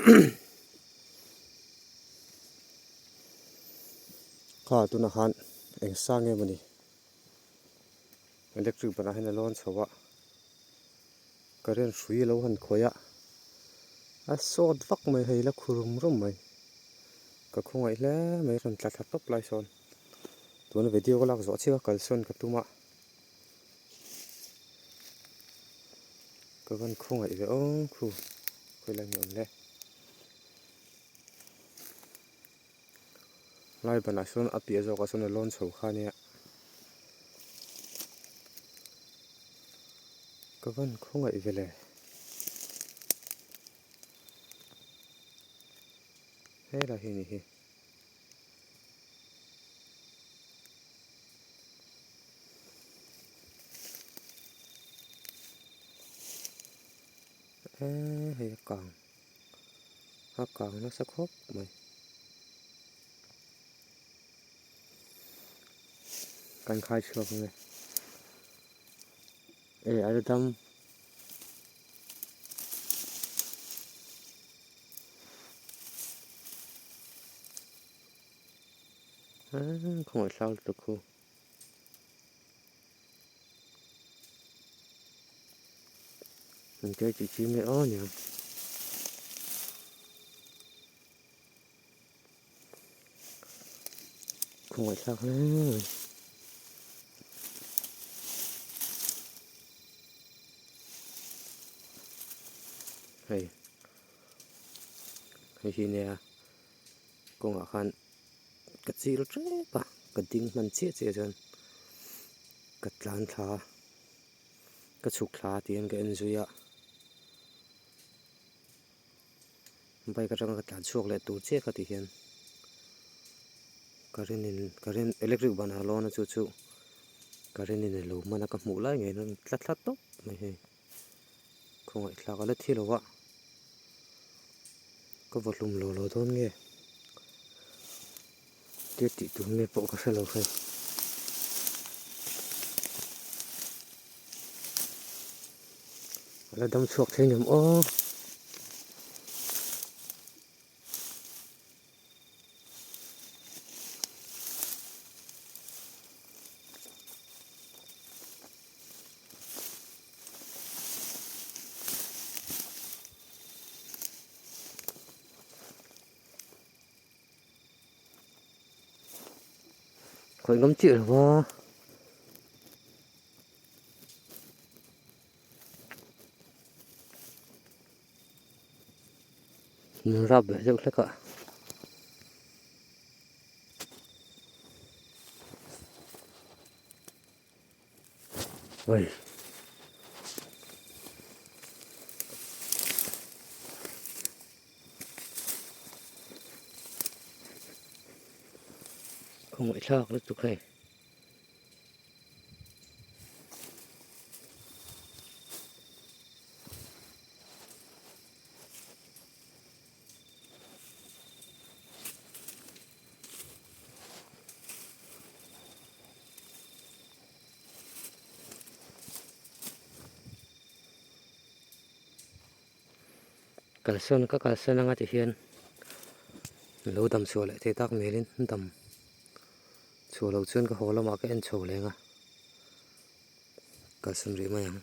Kha tunah khan eng sang em a ni electric ban ah hian a lawn chho a current hrui a lo han khawih a a sawt vak mai hei la khu rum rum mai ka khawngaih hle mai rawn tla thla tawp lai sawn tuna video ka lak zawh chiah a kalsawn ka tum a. Ka van khawngaih ve aw khu khawilai ni awm le lai banah sawn a piah zawkah sawn a lawn chho kha ania ka van khawngaih ve le helai hi a ni hi. Eee hei a kang a kang nasa khawp mai kan khai chhuak ang e e a la dam. Khawngaih hlau lutuk khu. Engtia tih chi nge aw niang. Khawngaih thlak hle mai. Hei hei hi nia kawngah khan ka chil tep a ka ding hman chiah chiah chuan ka tlan thla a ka chhuk thla tiin ka en zui a bike atanga ka tlan chhuak leh tur chiah kha ti hian current in current electric ban a lawn a chu chu current in alo man a ka hmuh lai ngei hian tla thla tawp mai hei khawngaih thlak a la thi lo a ka vaw hlum lo lo dawn nge tia tih tur nge pawh ka hre lo hei a la dam chhuak thei ngem aw. Khawih ngam chiah lo va. Min rap ve deuh hlek a. Oi. Khawngaih thlak lutuk hei. Kalsawn ka kalsawn anga ti hian lo dam chhuah leh thei tak melin dam chhuah loh chuan ka haw lamah ka en chho leng a kalsawn rih mai ang.